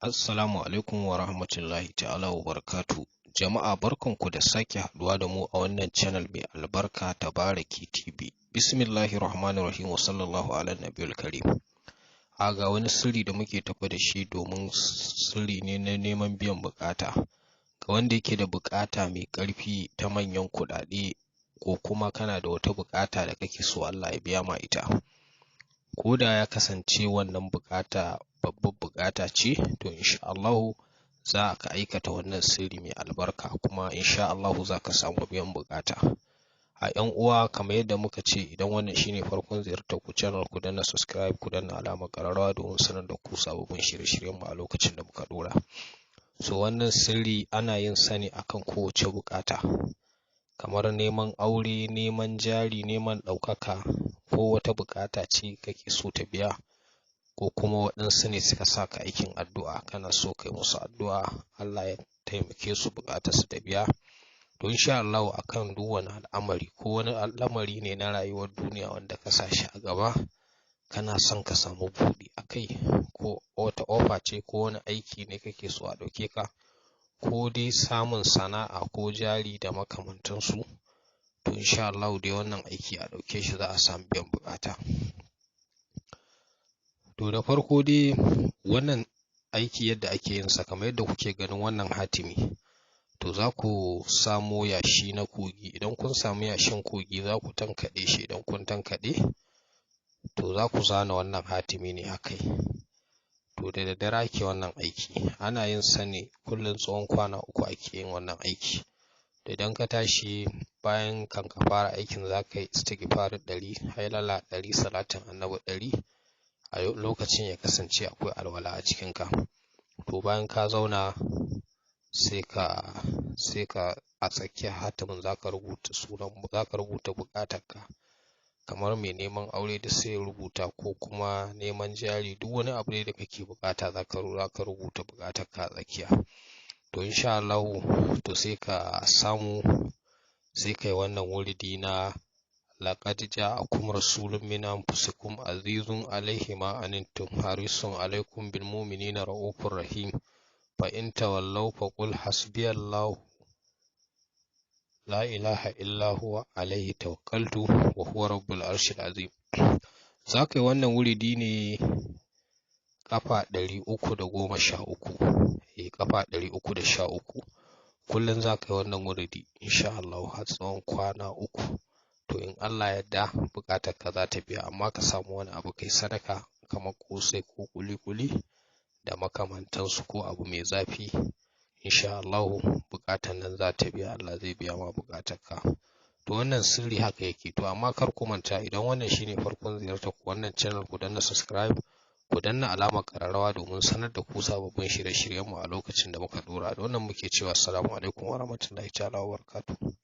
Assalamu alaikum wa rahmatullahi ta'ala wa barakatuhu. Jama'a barkanku da sake haɗuwa da mu a wannan channel mai albarka Tabaraki TV. Bismillahir Rahmanir Rahim wa sallallahu ala nabiyil karim. A ga wani sirri da muke tafe da shi domin sirri ne na neman biyan buƙata. Ga wanda yake da buƙata mai ƙarfi ta manyan kuɗaɗe ko kuma kana da wata buƙata da kake so Allah ya biya ma ita. Ko da ya kasance wannan buƙata babbar buƙata ce, to insha Allahu za ka aikata wannan sirri mai albarka kuma insha Allahu za ka samu biyan buƙata. A ƴan uwa, kamar yadda muka ce, idan wannan shine farkon ziyartar ku channel, ku danna subscribe, ku danna alamar ƙararrawa domin sanar da ku sababbin shirye-shiryen mu a lokacin da muka ɗora. So wannan sirri ana yin sa ne akan kowace buƙata, kamar neman aure, neman jari, neman ɗaukaka, ko wata buƙata ce kake so ta biya, ko kuma waɗansu ne suka sa ka aikin addu'a kana so kai musu addu'a Allah ya taimake su buƙatar su ta biya. To insha Allahu akan duk wani al'amari ko wani al'amari ne na rayuwar duniya wanda ka sa shi a gaba kana son ka samu buɗi a kai, ko wata offer ce, ko wani aiki ne kake so a ɗauke ka, ko dai samun sana'a ko jari da makamantansu, to insha Allahu dai wannan aiki a ɗauke shi za a samu biyan buƙata. To da farko dai wannan aiki yadda ake yin sa, kamar yadda kuke ganin wannan hatimi, to za ku samo yashi na kogi. Idan kun samu yashin kogi, za ku tankaɗe shi. Idan kun tankaɗe, to za ku zana wannan hatimi ne a kai. To da daddare ake wannan aiki, ana yin sa ne kullum tsawon kwana 3 ake yin wannan aiki. To idan ka tashi, bayan kan ka fara aikin, za ka yi istighfari 100, hailala 100, salatin annabi 100, a lokacin ya kasance akwai alwala a cikinka. To bayan ka zauna, sai ka a tsakiyar hatimin za ka rubuta sunan, za ka rubuta buƙatarka, kamar mai neman aure duk sai ya rubuta, ko kuma neman jari, duk wani abu dai da kake buƙata za ka rubuta buƙatarka a tsakiya. To insha Allahu, to sai ka samu sai kai wannan wuridi na laqad ja'akum rasulun min anfusikum azizun alaihi ma anittum harisun alaikum bil mu'minina ra'ufur rahim, fa in tawallaw faqul hasbiyallahu la ilaha illa huwa alaihi tawakkaltu wa huwa rabbul arshil azim. Za ka yi wannan wuridi ne ƙafa 313, ƙafa 313 kullum za ka yi wannan wuridi insha Allahu har tsawon kwana 3. To in Allah ya yarda buƙatarka za ta biya, amma ka samu wani abu kai sadaka, kamar ƙosai ko ƙuli-ƙuli da makamantansu, ko abu mai zafi. Insha Allahu buƙatar nan za ta biya, Allah zai biya ma buƙatarka. To wannan sirri haka yake. To amma kar ku manta, idan wannan shine farkon ziyartar ku wannan channel, ku danna subscribe, ku danna alamar ƙararrawa domin sanar da ku sababbin shirye-shiryenmu a lokacin da muka ɗora. Da wannan muke cewa assalamu alaikum wa rahmatullahi ta'ala wa barakatuhu.